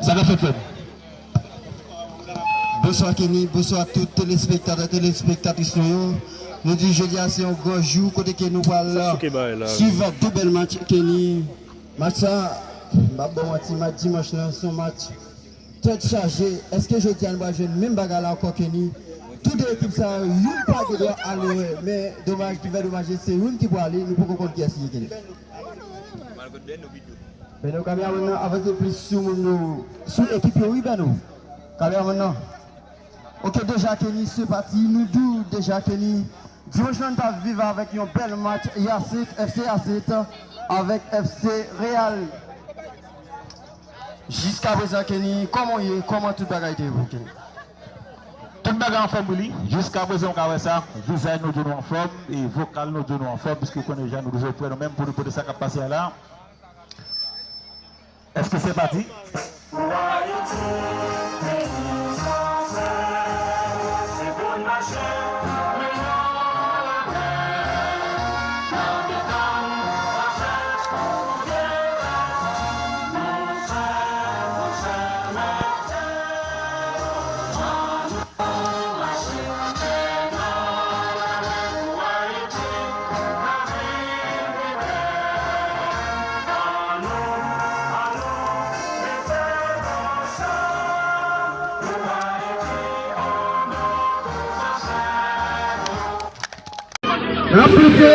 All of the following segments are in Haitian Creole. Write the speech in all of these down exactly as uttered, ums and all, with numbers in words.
Sa k ap fèt, frè m? Bonswa Kenny, bonswa tout telespektatè, telespektatris nou yo. Nou di jodi a se yon gran jou kote ke nou pral swiv de bèl match Kenny. Match sa, m p ap ba w manti, match dimanch lan se yon match tèt chaje. Èske jodi a nou pral jwenn menm bagay la ankò Kenny? Tou de ekip sa yo, youn pa gen dwa ale, men domaj ki fè domaj se youn ki prale, nou poko konn kiyès li ye Kenny. Men nou kameramann nan avanse plis sou moun yo, sou ekip yo wi Beno. Kameramann nan. Ok, deja Kenny se pati, nou di w deja Kenny. Dimanch lan n t ap viv avèk yon bèl match Yasent, F C Yasent avèk F C Real. Jiska prezan Kenny, kòman w ye? Kòman tout bagay te ye pou Kenny? Tout bagay anfòm wi li. Jiska prezan w ka wè sa, vizaj nou di w nou anfòm, e vokal nou di w nou anfòm, piske w konnen jan nou toujou prè nou menm pou nou pote sa k ap pase a la. Èske se pati? N ap pouse.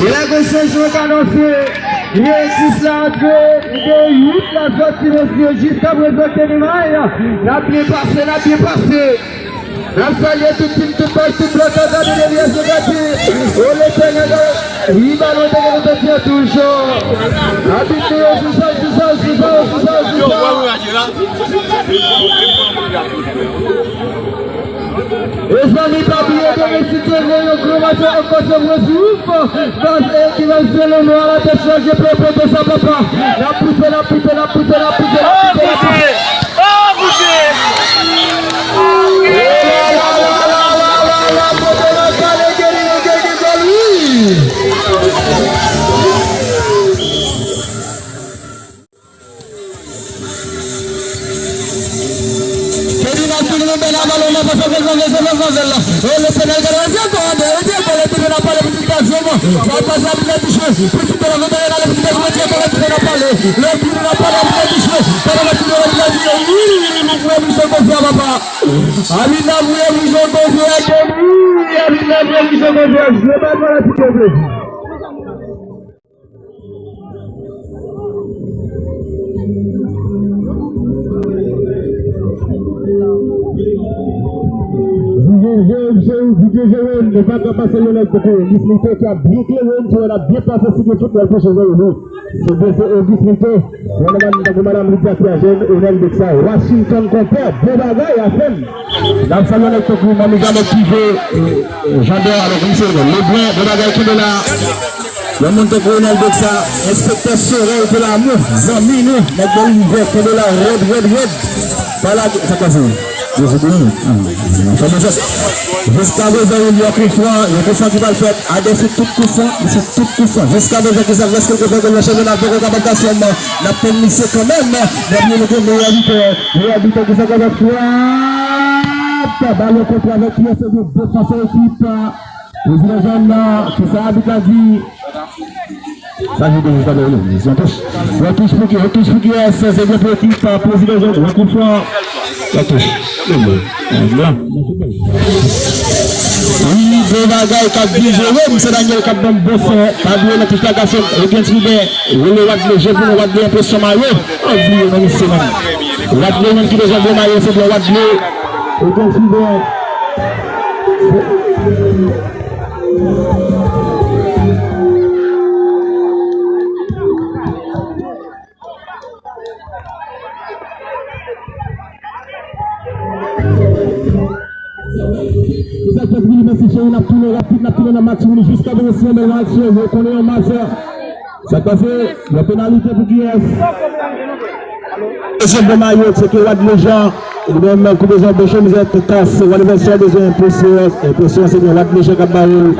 Lè ke sezon k anonse, Reysis la antre, li gen uit la sòti mesye, jiska prezan Kenny May. N ap byen pase, n ap byen pase. N ap salye tout tim, tout bòs, tout blòkè, gade de vyè sou gati. O Letènèl, wi, balon te gen sòti an touch. Abit nou yo sou sa, sou sa, sou sa, sou sa, sou sa. Mezanmi, pa bliye demen si te gen yon gran match ankò se Wozou. Fas ekip Seleno a la tèt chaje pou pote sa papa. N ap pouse, n ap pouse, n ap pouse, n ap pouse, n ap pouse, n ap pouse. Kenny nan tounen bèl abalon nan fas avèk manzè, se manzè la. E Letènèl gade anzè kò an dèyè, e te vole tounen nan pale pitit gason. Sa pase a pitit touche. Pitit de la montagne nan pitit gason, Letènèl gade tounen nan pale. Le tounen nan pale a pitit touche. Pale la tounen nan pale. Wi, nou pran misyon konsa papa. Abit la pran misyon konsa Kenny. Abit la pran misyon konsa. Se pa pale pitit gason. Didye Jerome, se ou, Didye Jerome, nou pa ka pase yon nèg poko. Lis Milton ki ap byen klere, m di w l ap byen pase si gen tout nèg pwoche zòrye nou. Se byen, se Auguste Milton. Wè, madanm, tankou madanm Lydia Pierre Jeune, Onel Bexa, Washington Konpè, bon bagay, afè m. N ap salye nèg tankou Manmi Jamèt ki jwe, e, e, Jean Dor, alò, kòm se Leblanc, bon bagay, kenbe la. Yon moun tankou Ronald Bexa, enspektè Sorèl de Lamou, zanmi nou, nèg bò rivè, kenbe la, rèd, rèd, rèd. Pa lage, sa k pase? Yo, se beni. Ah, fè bon jès. Jiska prezan, yon kou fran, yon kou fran ki pral fèt. Adè sou tout kou fran, sou tout kou fran. Jiska prezan, ki sa k rès, kèlkeswa gòl nan chanpyona, poko kapab gason, n ap tann misye kanmenm. N ap mete meyè bitè, meyè bitè, ki sa k pral fèt? Frap! Balon kontre avèk kiyès, se defansè ekip. Prezidan Jòn nan, kisa abit la di? Sa jwe pou jis avè li, se yon touch. Yon touch pou ki, yon touch pou kiyès? Se byen pou ekip, Prezidan Jòn, yon kou fran. Yon touch. Wi, bon bagay k ap byen jwe, wi, misye Daniel k ap ban m bon son. Pa bliye nan touch la, gason, Egens Liben, rele Wadley, jwe pou nou, Wadley, enpresyon mayo. Ann bliye non misye menm. Wadley menm ki bezwen gwo mayo, se byen Wadley. Egens Liben. Sa fèt wi, mèsi cheri, n ap tounen rapid, n ap tounen nan match wi, jiska prezan se yon bèl match, yo konnen yon match. Sa k pase? Yon penalite pou kiyès? Dezyèm bon mayo, se ke Wadley Jean, li menm kou bezwen bon chemizèt, tas, Wadley Jean bezwen enpresyon, enpresyon se byen Wadley Jean k ap ba yo l.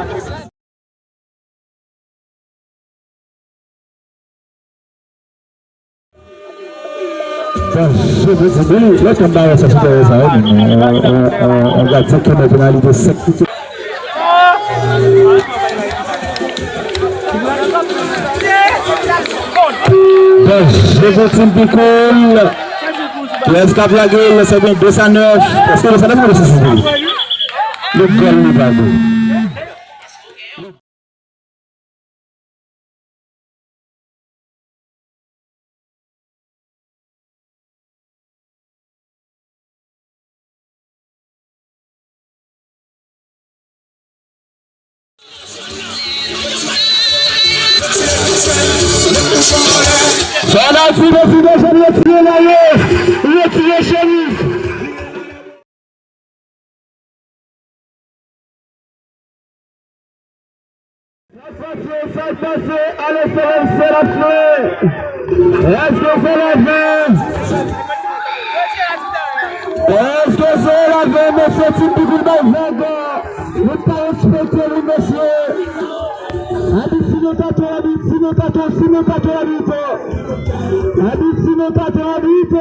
Bon, je vous dis, lè ke m pa wè sa sou teren sa, wi, men, on, on, on, on gadyen ki nan penalite senk. Bon, je vous dis, Bikoul. Kiyès k ap lage l? Se byen de sa nèf. Èske de sa nèf ou de sa sis? Le gòl li pa gòl. Fanatik Prezidan Jean retire mayo, retire chemiz. Sa k pase, sa k pase, ale se lèm se la fen. Èske se la fen? Èske se la fen, mesye? Tim Bikoul bay vag. Nou pa respekte li, mesye. Abit si nou tato, abit si nou tato, si nou tato, abit. Abit si nou tato, abit.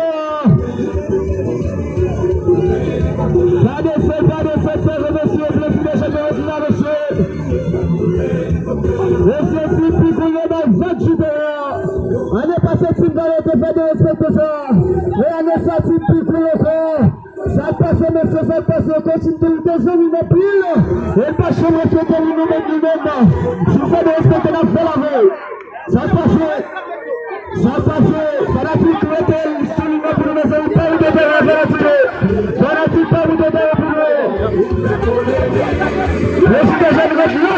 Gade se, gade se, frè e mesye, Prezidan Jean Pierre Medina, mesye. Mesye, Tim Bikoul yo bay vag sou teren an. Ane pase, Tim Bikoul te fè derespekte sa. Men ane sa, Tim Bikoul ankò. Sa k pase, mesye, sa k pase? Coach m te zanmi m anpil. E l pa janm respekte li, nou menm, li menm. Si w fè derespekte, n ap fè l avè w. Sa k pase? Sa k pase? Fanatik, rete sou liy nan pou nou, mezanmi. Pa wout teren, fanatik. Fanatik, pa wout teren pou nou. Prezidan Jean Pierre Medina.